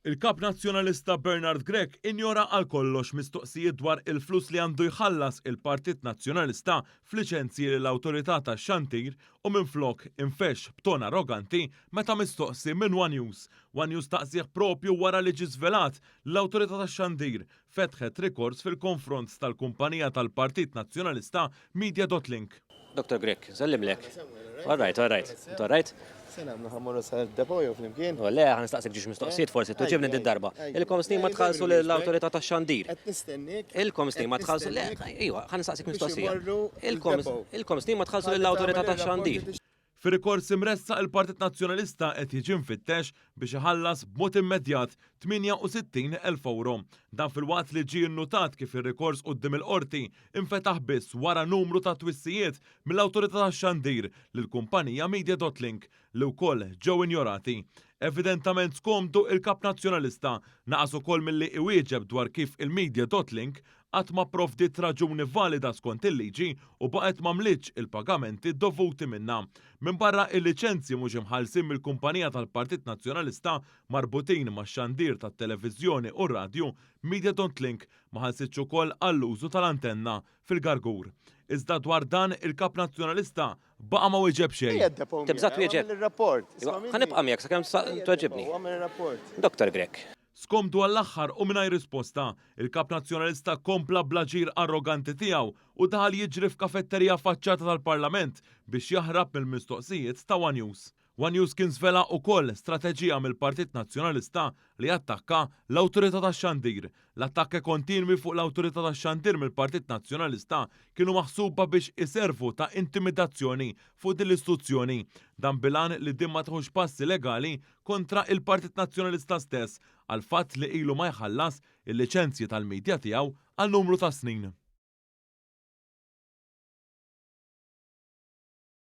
Il-Kap Nazzjonalista Bernard Grech injora għal kollox mistoqsijiet dwar il-flus li għandu jħallas il-Partit Nazzjonalista f'liċenzji lill-Awtorità tax-Xandir u minflok infexx b'ton arroganti meta mistoqsi minn one News. One News staqsieh proprju wara li ġie żvelat li l-Awtorità tax-Xandir fetħet rikors fil-konfront tal-kumpanija tal-Partit Nazzjonalista Media Dot Link. Dr. Grech, nsellimlek. All right, all right. All right? Se nagħmlu ħa mmorru sa depo jew flimkien? U le, ħa nistaqsik ġiex mistoqsijiet forsi tweġibni din darba. Ilkom snin ma tħallsu lill-awtorità tax-xandir. Qed nistennik. Ilkom snin ma tħallsu le, iva, ħa nistaqsik mistoqsija. Ilkom ilkom snin ma tħallsu lill-awtorità tax-xandir. Fir-rikors imressaq il-Partit Nazzjonalista qed jiġi mfittex biex iħallas b'mod immedjat 68 elf ewro. Dan filwaqt li ġie nnutat kif ir-rikors quddiem il-Qorti infetaħ biss wara numru ta' twissijiet mill-Awtorità tax-Xandir lill-kumpanija Media Dot Link li wkoll ġew injorati. Evidentament skomdu il-Kap Nazzjonalista naqas ukoll milli iwieġeb dwar kif il-Media Dot Link qatt ma pprovdiet raġuni valida skont il-liġi u baqgħet m'għamlitx il-pagamenti dovuti minnha. Minbarra il-liċenzji mhux imħallsin mill-kumpanija tal-Partit Nazzjonalista marbutin max-xandir tat-televiżjoni u r-radju, Media Dot Link ma ħallsitx ukoll għall-użu tal-antenna fil-Gargur. Iżda dwar dan il-Kap Nazzjonalista baqa' ma wieġeb xejn. Tibża' twieġeb? Ħa nibqa' miegħek sakemm tweġibni. Dr. Grech. Skomdu għall-aħħar u mingħajr risposta, il-Kap Nazzjonalista kompla bl-aġir arroganti tiegħu u daħal jiġri f'kafetterija faċċata tal-Parlament biex jaħrab mill-mistoqsijiet ta' one News. One News kien żvela ukoll strateġija mill-Partit Nazzjonalista li jattakka l-Awtorità tax-Xandir. L-attakki kontinwi fuq l-Awtorità tax-Xandir mill-Partit Nazzjonalista kienu maħsuba biex iservu ta' intimidazzjoni fuq din l-istituzzjoni. Dan bil-għan li din ma tieħux passi legali kontra il-Partit Nazzjonalista stess għall-fatt li ilu ma jħallas il-liċenzji tal-media tiegħu għal numru ta' snin.